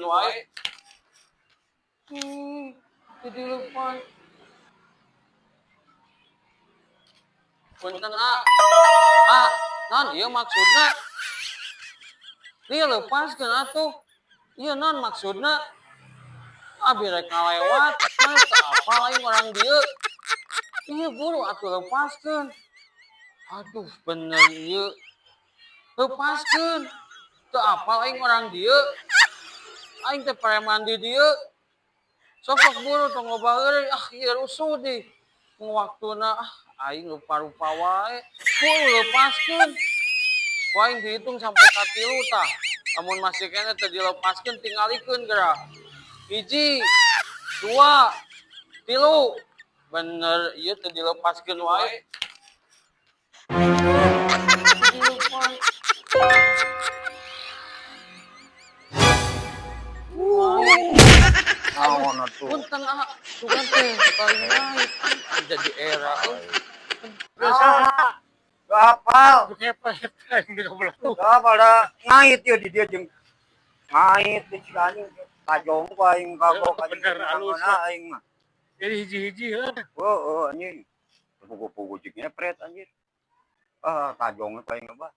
Wae. Jadi lupa. Punten A. A, non ieu maksudna? Ieu lepaskeun atuh. Ieu non maksudna? Abi rek ngalewat, mah teu apal aing orang dieu. Ieu buru atuh lepaskeun. Aduh, bener ieu. Lepaskeun. Teu apal aing orang dieu. Aing teh preman di dieu. Sok sok buru tong loba heureuy. Ah, ieu rusuh di. Waktuna ah aing lupa-lupa wae. Buru lepaskeun. Ku aing dihitung sampai ka 3 tah. Lamun masih keneh teu dilepaskeun tingalikeun geura. 1, 2, 3. Bener ieu teu dilepaskeun wae. Dilepas. Naon atuh? Punten ah, sugan teh paling naik jadi era euy. Teu apal. Ngepet aing goblok. Teu apal da ngait ieu di dieu jeung ngait di si anjing tajong ku aing kagok anjing. Bener, halus. Aing mah. Jadi hiji-hiji heuh. Heeh anjing. Pugu-pugu jeung ngepret anjir. Ah, tajong ku aing mah.